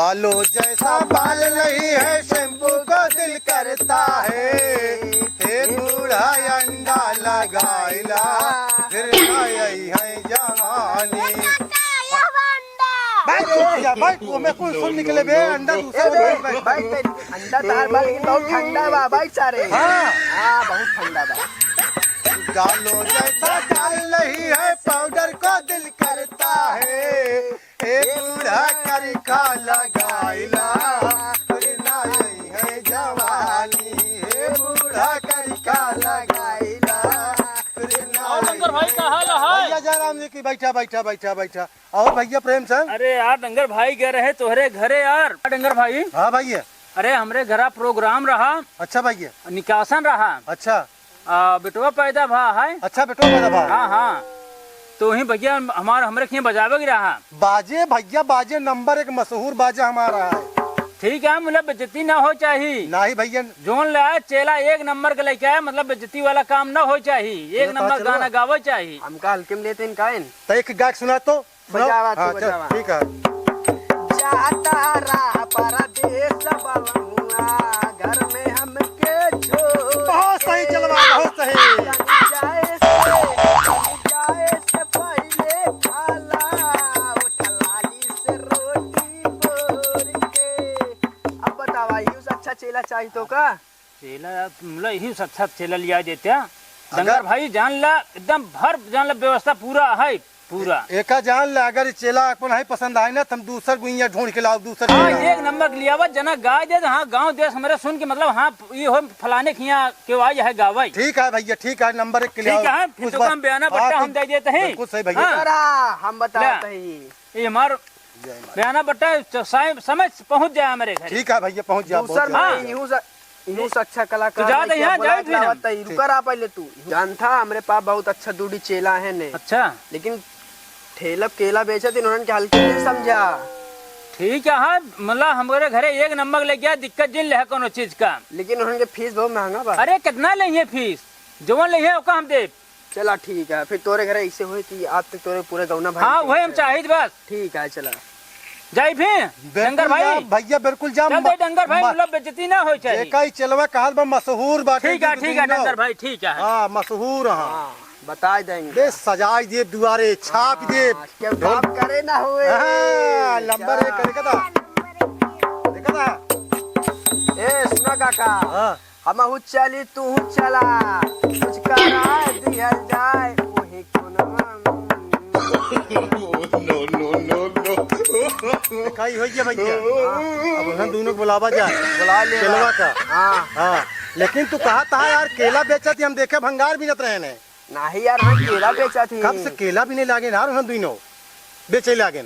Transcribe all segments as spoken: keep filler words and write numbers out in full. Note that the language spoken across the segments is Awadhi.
आलू जैसा बाल नहीं है, शैम्पू को दिल करता है। हे बूढ़ा, अंडा लगाइला, फिर ना आई है जवानी। बैठ, चुप जा, बैठ, ओमे कुल सुन निकले बे, अंडा दूसरा ए, बे, बैठ, बैठ। बैठ, बैठ, अंडा तहार बा, लेकिन बहुत ठंडा बा, बैठ सारे। हाँ। हाँ, बहुत ठंडा बा। गालो जैसा गाल नहीं है, पाउडर को दिल करता है। ए बूढ़ा, करिखा लगाइला, फिर ना आई है जवानी। हे बूढ़ा, करिखा लगाइला, फिर ना और आई लंगर भाई, का हाल है? भैया जयराम जी की, बैठा, बैठा, बैठा, बैठा। और भैया प्रेमचंद? अरे यार, डंगर भाई गए रहे तोहरे घरे यार। डंगर भाई। हाँ भैया। अरे, हमरे घरा प्रोग्राम रहा। अच्छा भैया। निकासन रहा। अच्छा। आ, बेटवा पैदा भा है। अच्छा, बेटवा पैदा भा। हाँ, हाँ। तो वही भैया हमार, हमरे खिया बजावे के रहा। बाजे भैया, बाजे, नंबर एक मशहूर बाजा हमारा है। ठीक है, मतलब बेइज्जती ना हो चाही। नाही भैया। जोन ले आए, चेला एक नंबर के लेके आए, मतलब बेइज्जती वाला काम ना हो चाही। एक नंबर गाना गावे चाही। हमका हल्के में लेते हैं का इन? तो एक गायक सुना तो। सुनाओ। बजावा, तू हाँ, चल, बजावा। ठीक है। जाता रा परदेस बलमुआ, घर में हमके छोड़ बहुत सही के। चलवा, बहुत सही। तनी जाए से, तनी जाए से पहिले खाला, उठ लाली से रोटी बोर के। अब बतावा, यू से अच्छा चेला चाही तो का? चेला यार, तुम लोग यही से अच्छा चेला लिया देते हैं। अगर डंगर भाई, जान ला, एकदम भर, जान ला, व्यवस्था पूरा है, पूरा। एका जान ला, अगर ये चेला अपन है पसंद आए ना, तो हम दूसर गुइया ढूंढ के लाओ, दूसर हाँ, चेला। एक नंबर के लियावा, जना गाय दे, हाँ, गाँव देश हमारे सुन के, मतलब, हाँ, ये हो फलाने के यहाँ के आई है गावई। ठीक है भैया, ठीक है, नंबर एक के ठीक लियाओ। है, फिर कुछ तो बात हम बयाना हाँ, बट्टा हम कुछ दे देते हैं। बिल्कुल सही भैया। हाँ। अरे, हम बताओ ला। तही। ये हमार जय माता। बयाना बट्टा च-, साय-, समय से पहुँच जाए हमारे घर। ठीक है भैया, पहुँच जाओ, दूसर पहुँच में जाओ। हाँ। इहू से, इहू से अच्छा कलाकार तो जा नहीं दे क्या यहाँ, बोला जाए फिर हम। लावत है, ठीक। रुका रहा पहले तू। जानता, हमरे पास बहुत अच्छा दूडी चेला है ने। अच्छा। लेकिन ठेला केला बेचत, इन्होंने के हल्के नहीं समझा। ठीक है, हाँ, मतलब हमारे घरे एक नंबर ले गया, दिक्कत जिन ले है कोनो चीज का। लेकिन उन्होंने के फीस बहुत महंगा बा। अरे, कितना लेंगे फीस? जवन लेंगे, ओका हम देब। चला ठीक है, फिर तोरे घरे ऐसे होए कि आज तक तोरे पूरे गौना भाई हाँ, के वही हम होते हैं। चाहित बस। ठीक है, चला। जाई भी, बिल्कुल डंगर भाई। जाम, भैया, बिल्कुल जाम। चल दे डंगर भाई, म-, मतलब बेइज्जती ना होई चाहिए। जेका ई चेलवा कहत बा मशहूर बाटे, ठीक है, दू, दू ठीक है, दिन डंगर में। भाई, ठीक है। हाँ, मशहूर, हाँ। हाँ, बताए देंगे। बे सजाई दे दुआरे, छाप दे। हाँ, केहू ढोल काम करे ना होए। हाँ, नंबर एक, क्या? देखा था? देखा था? ए, सुना काका। हाँ। हमहू चली, तू चला, कुछ करा दिहल जाए, वही कोनवा में। No, no, no, no। काई हो गया भैया? हाँ। अब उन्हें दोनों को बुलावा जाए। बुला ले चेलवा भाई। का। हाँ। हाँ। लेकिन तू कहा था यार, केला बेचा थी, हम देखे भंगार बीनत रहे ने। नाही यार, हम केला बेचा थी। कब से केला बीने लागे ना, उन्हें दोनों बेचे लागे।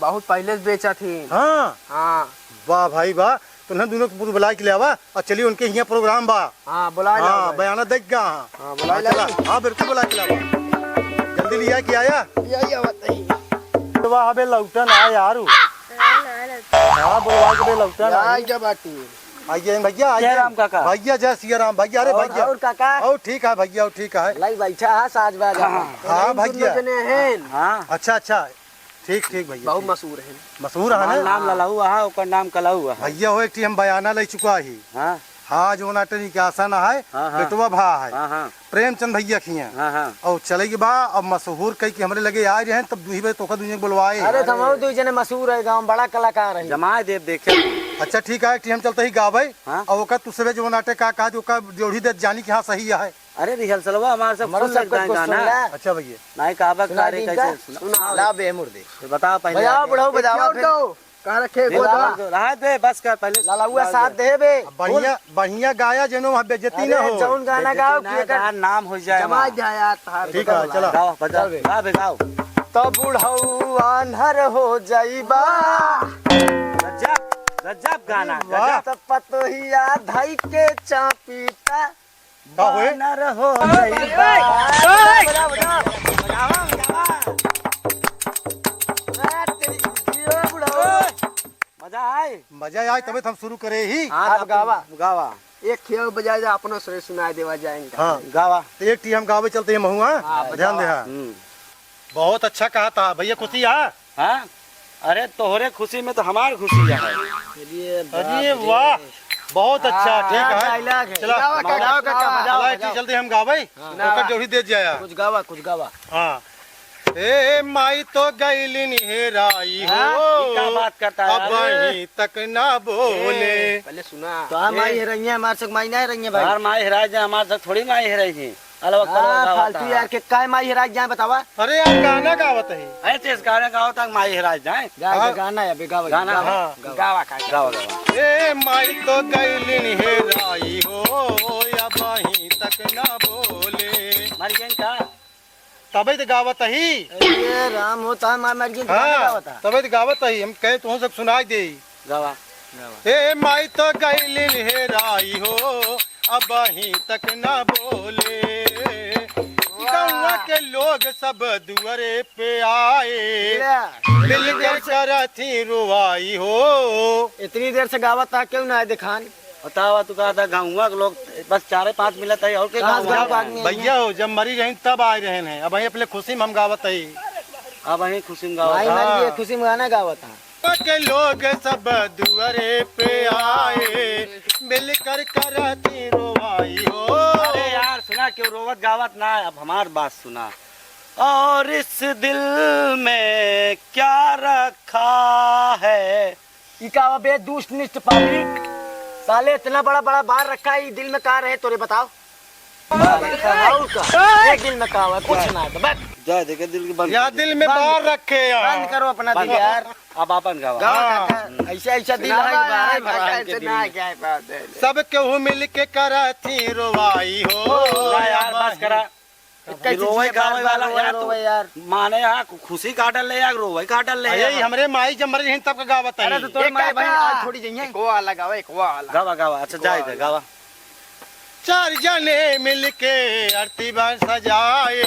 बहुत पहले से बेचा थी। हाँ। हाँ। वाह भाई वाह, तो उन्हें दोनों को बुलाए के ले आवा। और चलिए, उनके हियाँ प्रोग्राम बा। हाँ, बुलाए हाँ, लाओ भाई। बयाना देख गा। हाँ, बुलाए हाँ, लाओ। चला। हाँ, बिल्कुल बुलाए के लावा। जल्दी लिया के आया। यही आवत है। तो वाह, अबे लौटन आ यार। हाँ, ना, ना। हाँ, बुलवा के बे लौटन आ। आइए भैया, आइए। जय राम काका। भैया, जय सिया राम भैया। अरे और, भैया। और काका? और ठीक है भैया, और ठीक है। लाई बैठा है, साज बाज। हाँ, हाँ, इन दोनों भैया। जने हैं। हाँ। अच्छा, अच्छा। ठीक, ठीक भैया, बहुत ठीक। मशहूर है। मशहूर है हमार ना? नाम ललहू है, ओकर नाम कलहू है। भैया हो, एक ठी हम बयाना ले चुका ही। हाँ। हाँ, जो नाटे निकासन है, हाँ, हाँ। बेटवा भा है। हाँ, हाँ। प्रेमचंद भैया खिया। हाँ, हाँ। और चले के बा, अब मशहूर कई के हमरे लगे आए रहे, तब दुही बजे तोका दुनिया के बुलवाए। अरे, तो हम और दुई जने मशहूर है गाँव, बड़ा कलाकार है। जमाए देव देखे। अच्छा, ठीक है, एक ठी हम चलते ही गावे। हाँ। और ओका तू सबे जो नाटे का कहा, जो का जोड़ी दे जानी कि हाँ सही है। अरे रिहर्सलवा हमार सब हमारा सुन सब लेता है कुछ गाना। सुन ले। अच्छा भैया। नहीं कहा बा सुना सारे दी कैसे का? सुना। सुना। ला बे मुर्दे। तो बताओ पहले बजाओ आगे। बुढ़ऊ, बजावा एक फिर। और दो। कहाँ रखे बे गोदा? बाबा, रहा दे, बस कर पहले। लाला हुआ गाओ साथ दे। दे बे। अब बढ़िया, बढ़िया गाया जेनो वहाँ बेइज्जती अरे ना हो। जौन गाना बेइज्जती गाओ ना कि एकर यार, नाम हो जाए जमा वहाँ। जाए यार, तार ठीक है, बदल चला। गाओ, बजा, चल बे। गा बे, गाओ। तो बुढ़ऊ आन्हर हो जाइबा। गजब, गजब गाना, अरे वाह। गजब। तो पतोहिया धाई के चापीता। का होए? बानर हो गई बा। ओए! बजाओ, बजाओ, बजाओ। बजावा, बजावा। ए, तेरी जियो बुढ़ऊ। ओए! मजा आए? मजा आए, तबे तो हम शुरू करे ही। हाँ, आप आप गावा। गावा। एक खेल बजाए जा, अपनो सरे सुनाए देवा जाएंगे। हाँ। गावा। तो एक ठी हम गावे चलते हैं महुआ। हाँ, ध्यान दे, बजावा। हाँ। हम्म। बहुत अच्छा कहा था भैया, खुशी है। हाँ? अरे, तोहरे खुशी में तो हमार खुशी है। अरे अरे वाह, बहुत अच्छा, हाँ, ठीक है। Dialogue है। चला, गावा, गावा, गावा, गावा, चला, गावा। एक चीज जल्दी हम गावे, हाँ। ओकर जोड़ी दे जाया। कुछ गावा, कुछ गावा। हाँ। ए माई तो गइलिन हेराई हो, हाँ? ये क्या बात करता है? अबहीं तक ना बोले। ए, पहले सुना। तो हाँ, माई हेराई है, हमार सक माई ना हेराई है भाई। हमार माई हेराई जाए, हमार सक थोड़ी माई हेराई है। अलवा हाँ, करो, गावा फालतू था। यार, के काहे माई हेराई जाए बतावा? अरे यार, गाना गावत है। अरे तेज गाना गावा था, माई हेराई जाए। गा, गा, हाँ। गाना है, अबे गावा, गाना गावा, है। हाँ। गावा। गावा का? गावा, गावा। ए माई तो गइलिन हेराई हो, अबहीं तक ना बोले। मर गई का? तबे तो गावत ही। अरे राम हो, तो हम मर गई, तो हाँ, गावत है। तबे तो गावत ही, हम कहे तुहूँ सब सुनाई दे। गावा। ए माई तो गइलिन हेराई हो, अबहीं तक ना बोले। वाह। गौवा के लोग सब दुआरे पे आए, ले। मिलकर करत ही रोवाई हो। इतनी देर से गावत था, क्यों ना आए दिखान? बतावा, तू कहा था गौवा के लोग बस चारे पाँच मिलत है, और के कहाँ से गाँव गाँव वाला? आदमी है? भैया हो, जब मरी रही तब आए रहे हैं, अबहीं अपने खुशी में हम गावत है। अबहीं खुशी में गावत भाई है। मर गए, हाँ। खुशी में गाना गावत है। के लोग सब दुआरे पे आए, मिलकर करती रोवाई हो। अरे यार, सुना क्यों रोवत गावत ना है? अब हमार बात सुना। और इस दिल में क्या रखा है? ई का बे दुष्ट निष्ठ पापी, साले इतना बड़ा बड़ा बार रखा है, ई दिल में का रहे तोरे बताओ? और का? ये दिल में का हुआ? कुछ ना है तो बस। जा देखे दिल के बंद या कर दे। दिल में बंद। बार रखे यार। बंद करो अपना दिल बंद। यार। अब आपन गावा। गावा हाँ। काका, ऐसे, ऐसे दिल है, सुनावा बाहर यार, भगवान काका, के ऐसे दिल ना में। क्या है बात है? सब केहू मिल के करत ही रोवाई हो। ना यार, बस करा। इक्कीस रोवे चीजें बार गावे बार वाला रोवे, यार, तू रोवे यार। माने यार, खुशी काटल ले यार, रोवे काटल ले अरे, यार। ई हमरे माई जब मरे रही तब का गावत अरे, है। तो तोर ए माई बहन काका। आज थोड़ी जइहें। एक वो वाला गावा, एक वो वाला। गावा, गावा, अच्छा, एक वो जाए दे, वाला। गावा। चार जने मिलके आरती बा सजाए,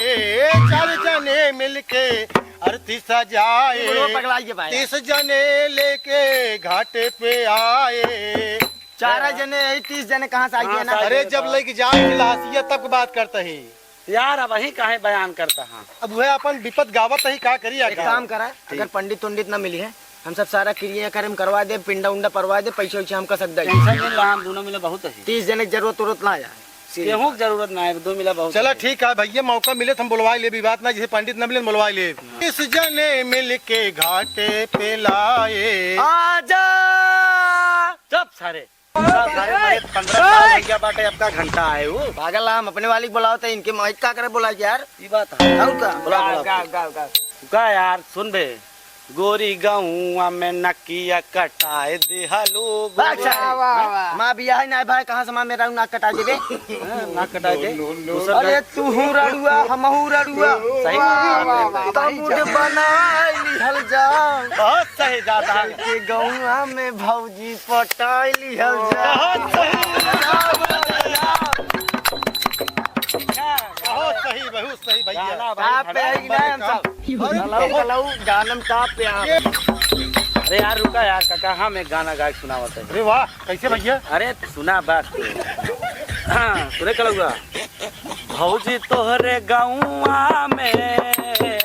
चार जने मिलके आरती सजाए, बोलो पगला ये भाई। तीस जने लेके घाटे पे आए। चार जने, यही तीस जने कहाँ से आई कहाँ है ना? से आई अरे, है जब बताओ? लेके जाए लहसिया तब बात करता है। यार, अबहीं काहे बयान करता है? अब वह अपन विपद गावत ही, का करी एक आखिर? काम करा, ठीक। अगर पंडित उंडित ना मिली है, हम सब सारा क्रिया कर्म करवा दे, पिंडा उंडा परवा दे, पैसे वैसे हम कसक दे। Tension नहीं ला, हम दोनों मिला बहुत है। तीस जने के जरूरत उरूरत ना आया है। केहू के जरूरत ना है, दो मिला बहुत चला है। ठीक है भैया, मौका मिले तो हम बुलवाई ले, भी बात ना, जैसे पंडित ना मिले तो बुलवाई ले। हाँ। तीस जने मिल के घाटे पे लाए। आजा। चुप सारे। सारे मरे पन्द्रह साल हो गया बाटे, अब का घंटा आए हो? पागल, हम अपने वाली के बुलावत है, इनके माइक का करे बुला के यार? ई बात है। और का? बुला, बुला। गाओ, गाओ, गाओ। का यार, सुन बे, गोरी गौवा में नकिया कटाए दिहलो गोरी। अच्छा। वाह, वाह, वाह। माँ बियाह ही ना भाई, कहाँ से माँ मेरा नाक कटा देबे? हाँ, नाक कटाए दे। No, no, no। दूसर अरे का तू हूँ रड़ुआ, हम हूँ रड़ुआ। सही बात है। वाह, वाह, वाह, तब वाह। मुझे बनाए लिहल जाओ। बहुत सही जाता है। के गौवा में भौजी पटाई लिहल जा। बहुत सही, बहुत सही, बहुत सही भैया। गाना भाई आप पे है कि नहीं हम सब? अरे कलऊ, कलऊ, गानम टाप पे आप। अरे यार रुका यार काका, हम एक गाना गा के सुनावत है। अरे वाह, कैसे भैया? अरे सुना बात। हाँ, सुने कलउआ। भौजी तोहरे गौवा में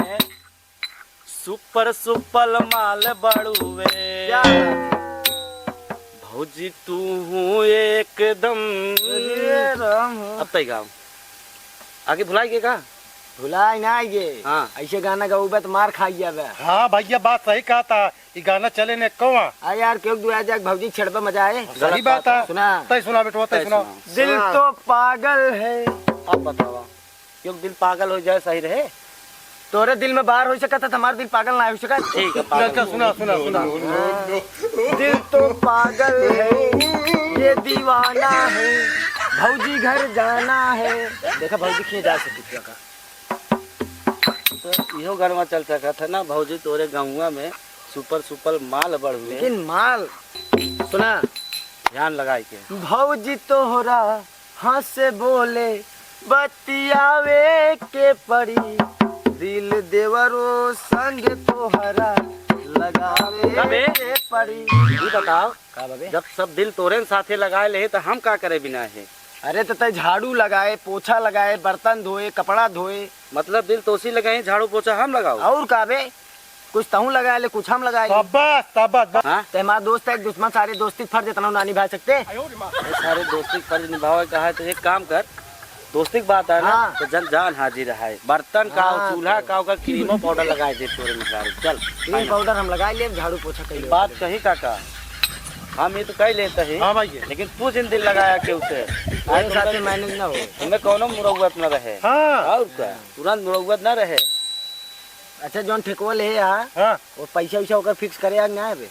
सुपर सुपर माल बड़ुए। क्या बात है? भौजी तू हूँ एकदम। अरे राम हो। अब तई गाओ। आगे भुलाई गए का? भुलाई ना गए। हाँ। ऐसे गाना गाउबे तो मार खाई जाबे। हाँ भैया, बात सही कहा था। ई गाना चले ने कौआ। आ यार, क्यों दुआ जाग भौजी छेड़बे मजा आए। सही बात है। सुना। तय सुना बेटवा, तय तय सुना। सुना। दिल तो पागल है। अब बतावा। क्यों दिल पागल हो जाए, सही रहे? तोरे दिल में बाहर हो सकता था, हमारा दिल पागल ना हो सकता। ठीक है, पागल। अच्छा, सुना, सुना, सुना। दिल तो पागल है, ये दीवाना है, भौजी घर जाना है। देखा, भौजी खींच जा सकती थी का। तो इहो गरमा चल सकत है ना, भौजी तोरे गौवा में सुपर सुपर माल बढ़ुए। लेकिन माल, सुना। ध्यान लगाई के। भौजी तोहरा हँस बोले बतियावे के पड़ी, दिल देवरो संग तोहरा लगावे कबे? के पड़ी। ई बताओ, का बाबे? जब सब दिल तोरे साथे लगाए ले, तो हम का करे बिना है? अरे, तो तय झाड़ू लगाए, पोछा लगाए, बर्तन धोए, कपड़ा धोए। मतलब, दिल तोसी लगाए, झाड़ू पोछा हम लगाओ? और का बे? कुछ तहूँ लगाए ले, कुछ हम लगाए ले। शाबाश, शाबाश, बस। हाँ? ते हमार दोस्त है, एक दुश्मन, सारे दोस्ती के फर्ज इतना नानी भाई सकते। ये सारे दोस्ती के फर्ज निभावे का है, तो एक काम कर, दोस्ती की बात है ना, हाँ। तो जन जान हाजिर है। बर्तन का, हाँ, चूल्हा तो का, ओकर क्रीमो पाउडर लगाए दे तोरे में सारे। चल, क्रीम final। पाउडर हम लगाए ले, झाड़ू पोछा कर एक ले। बात कही काका, हम ये तो कह लेते हैं, हाँ भाई। लेकिन तू जिन दिल लगाया के उसे, अरे आज साथे तुमने, मैनेज ना हो। हमें कौनो मुरौवत न रहे। हाँ। और का? तुरंत मुरौवत न रहे। अच्छा, जौन ठेकवा ले आ, हाँ। वो पैसा वैसा ओकर फिक्स करे आ कि ना अबे?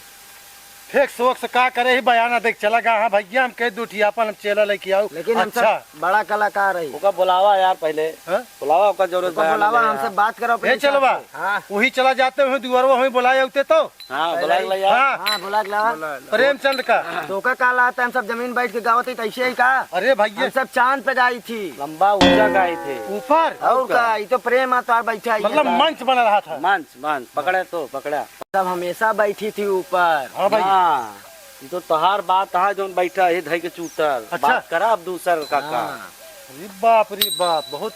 फिक्स वक्स का करे ही बयाना देख चला गा। हाँ भैया, हम कह दू ठी आपन हम चेला लेके आओ। लेकिन हम अच्छा। सब बड़ा कलाकार है। ओका बुलावा यार पहले। हाँ? बुलावा, ओका जरूरत ओका बयाना बुलावा, दे, हमसे हाँ। बात कराओ ए अपने चेलवा, हिसाब से। हाँ। वही चला जाते हुए दुआरवा वहीं बुलाए होते तो। हाँ, पहले बुला ही। ले यार। हाँ। हाँ, बुला के लावा। प्रेमचंद का। तो का, का लागत है, हम सब जमीन बैठ के गावत ही तो ऐसे ही का? अरे भैया। हम सब चांद पे गाई थी। लंबा ऊंचा गाई थे। ऊपर? और और का? का? ये तो प्रेम आता बैठा ही मतलब है। मंच बना रहा था। मंच, मंच। पकड़े तो, पकड़ा। सब हमेशा बैठी थी ऊपर। हाँ भाई। हाँ, ये तो तोहार बात है, जौन बैठा है धई के चूतर। अच्छा। बात करा अब दूसर काका। हाँ। अरे बाप रे बाप, बहुत,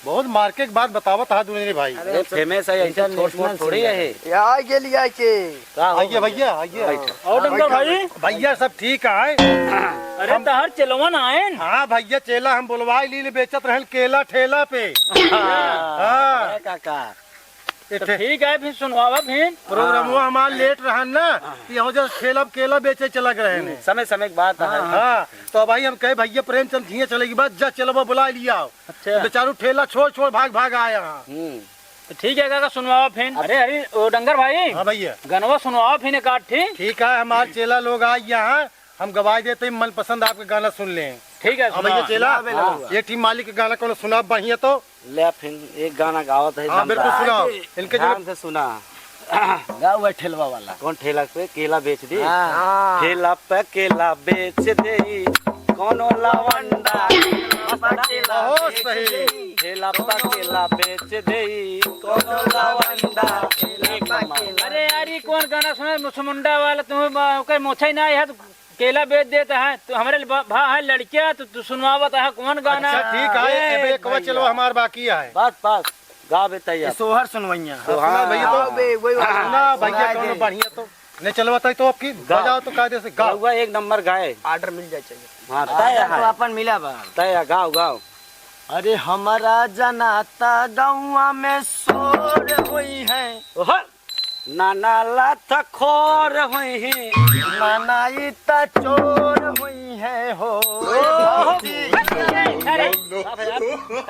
बहुत मार्के के बात बतावत हा दुनिया रे भाई। अरे, अरे, हम सब फेमस है, ऐसे छोट मोट international थोड़ी singer है। है। ये आ गेली आके। का हो आइए भैया? भैया, आइए। बैठो। और डंगर भाई? भैया सब ठीक है। अरे, हम तहर चेलवन आएन। हाँ भैया, चेला हम बोलवाई ली, बेचत रहन केला ठेला पे। हाँ। हाँ। अरे काका। ये तो ठे- ठीक है, फिर सुनवावा फिर। प्रोग्रामवा हाँ। हमार लेट रहन ना, हाँ। तो यहाँ जब ठेला पे केला बेचे चला गए हैं। हम्म, समय समय की बात है। हाँ, तो भाई हम कहे भैया प्रेमचंद झिया चले की बात, जा चेलवा बुला लिया आओ। अच्छा। बेचारू ठेला छोड़ छोड़ भाग भाग आया। हम्म। तो ठीक है काका, सुनवावा फिर। अरे, अरे, ओ डंगर भाई। हाँ भैया। गनवा सुनवावा फिर एक आध ठी। ठीक है, हमार चेला लोग आ यहाँ, हम गवाही देते हैं, मनपसंद आपके गाना सुन लें। ठीक है, हाँ भैया सुना। चेला, हाँ। ये ठी मालिक के गाना कौनो सुना बढ़िया तो। ले फिर एक गाना गावत है, हाँ, बिल्कुल दमदार। सुनाओ। इनके जो ध्यान से सुना। गाँव है ठेलवा वाला। कौन ठेला पे केला बेच दी? हाँ। हाँ। ठेला पे केला बेच दे, कौनो लवंडा। बहुत सही। ठेला पे केला बेच दे, कौनो लवंडा। अरे यार, ये कौन गाना सुना, मुसमुंडा वाला? तुम्हें ब-, कोई मोछा ही ना है, तो केला बेच देता है, तो हमारे ल-, भा है लड़किया, तो तू सुनवावत है कौन गाना? अच्छा, ठीक है, ए, ए, बे, एक बार भैया। चलो हमार बाकी है। बस, बस, गा बे तैयार। ये सोहर सुनवैया। तो हाँ। सुना भैया, तो हाँ। बे, वही वाला। ना भैया, सुनाई कौनो दे। बढ़िया तो नहीं चलवाता है, तो आपकी गा। बजाओ तो कायदे से गाओ। रउआ एक नंबर गाए। ऑर्डर मिल जाए चाहिए। हाँ, ऑर्डर तय तो है। अपन मिला बा। तय है, गाओ, गाओ। अरे हमारा जनाता गौवा में शोर हुई है। ओहो। नाना लात खोर हुई है। नाना ई त चोर हुई है हो। ओहो। अरे,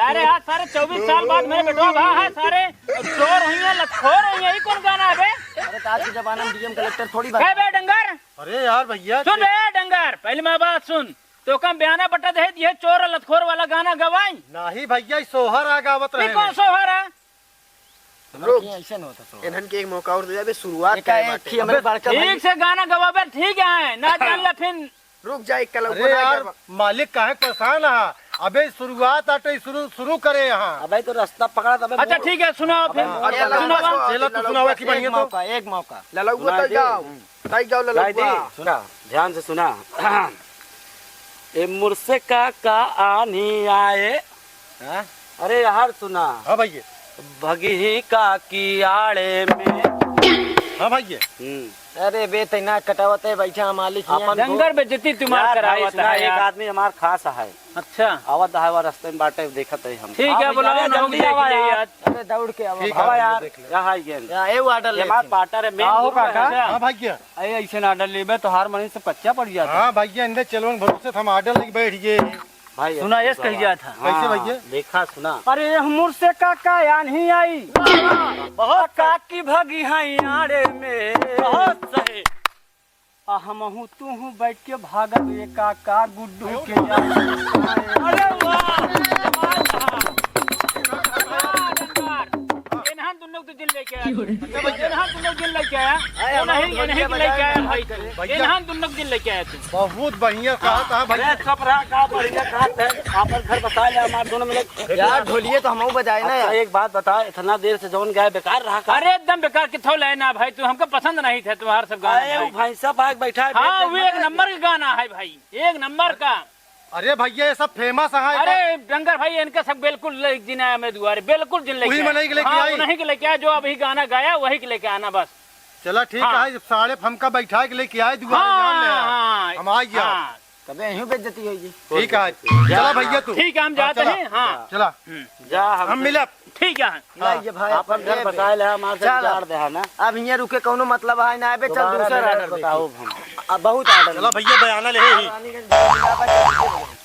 अरे यार, सारे चउबीस साल बाद मेरे बेटवा भा है, सारे चोर हुई है, लतखोर हुई है, ई कौन गाना है बे? अरे, तो आज के जमाना में डीएम कलेक्टर थोड़ी बात। ए बे डंगर। अरे यार भैया, सुन बे डंगर, पहले मैं बात सुन। तो कम बयाना बटा दे, ये चोर लतखोर वाला गाना गवाई। नहीं भैया, ई सोहर आ गावत ई रहे कौन हैं। सोहर है? रुक। ऐसे न होता सोहर। इन्हन के एक मौका और दे दे, अबे शुरुआत एका करे एक बाटे। ही हमरे अबे बड़का भाई। ठीक से गाना गवाबे, ठीक है, ना जान ला फिर। रुक जा, एक कलौआ अरे ना यार, गवा। मालिक काहे परेशान है? अबे शुरुआत आटे, शुरू, शुरू करे यहाँ। अबे तो रास्ता पकड़ा, तबे अच्छा, बोल। ठीक है, सुनाओ फिर। अबे बोल, सुनाओ। चेला, तू सुनाओ, एक बढ़िया तो। मौका, एक मौका। ललौआ सुना तो दे। गाओ। हम्म। ताई गाओ गाय ललौआ। दी, सुना, ध्यान से सुना। ए मुरसेका का आन्ही आए। हाँ? अरे यार सुना। हाँ भैया। भगही का कियाड़े में। हाँ भैया। हम्म। अरे बे, तैना कटावत है, बैठा हमार लिखिया। अपन डंगर बेइज्जती तुम्हार यार, भाई, करावत सुना, है एक यार। आदमी हमार खास है। अच्छा। आवत है, वो रास्ते में बाटे, देखत है हम। ठीक है, हाँ, बुलाओ, अरे, ना, हम जल्दी देख आवा लिए यार। यार। अरे, दौड़ के आवा। ठीक है, आवा यार, देख ले। यहाँ आई गेंद। या, ए, वो ऑर्डर ये लेके हमार ना। पार्टनर है, मेन का हो गुरु है। काका? हाँ, भैया। अरे, ऐसे ना ऑर्डर लेबे, तो हार मनी से कच्चा पड़ जाता। हाँ, भैया, इनके चेलवन भरोसे हम ऑर्डर लेके बैठ गए। भाई, सुना, यस कह जात है। कैसे हाँ, भैया? देखा, सुना। अरे, हमर से काका या नहीं आई। बहुत काकी भगी है आड़े में। बहुत सही। आ हमहू तूहू बैठ के भागब एका का गुड्डू के यार। अरे वाह, वाह। एनहन दुन्नो के दिल लेके आया। एनहन दुन्नो के दिल लेके आया। अरे, वो नहीं, ये नहीं के लेके आया भाई तू। भैया। एनहन दुन्नो के दिल लेके आया तू। बहुत बढ़िया कहा था भाई। अरे, चुप रहा, का बढ़िया कहा था। आपन घर बसा ले, हमार दोनों मिले। यार, ढोलिये तो हमहू बजाए ना अच्छा, यार। एक बात बता, इतना देर से जौन गाए बेकार रहा का? अरे, एकदम बेकार, किथो ले ना भाई, तू हमको पसंद नहीं थे तुम्हार सब गाना अरे, भाई। वो भैंसा भाग बैठा है, हाँ, बेच वो एक देना। नंबर का गाना है भाई, एक नंबर का। अरे भइया, ये सब famous है। अरे डंगर भाई, इनका सब बिल्कुल ले जिन आया मैं दुआरे, बिल्कुल जिन लेके वही आया। मनई के लेके हाँ, आई। उन्हीं के लेके आया, जो अभी गाना गाया, वही के लेके आना बस। चला ठीक हाँ। है, साढ़े हमका बैठा के लेके आए दुआरे, हाँ, जान ले। हाँ, हम आई जा। हाँ। तबे यहीं बेइज्जती होई जी। ठीक है, चला भइया तू। ठीक है, हम हाँ, जाते चला। हैं, हाँ। चला। हम्म। जा, हम हम मिलब। ठीक है। हाँ। लाई ये भाई, आपन अपन घर ये बसाए ले, हमार से चल। बिगाड़ दे है ना। अब हियाँ रुके कौनो मतलब है ना, अबे चल दोबारा दूसरा मिलब, order दे। बताओ हम। अब बहुत order चला दे। भइया, बयाना ले ही। रानीगंज जिंदाबाद।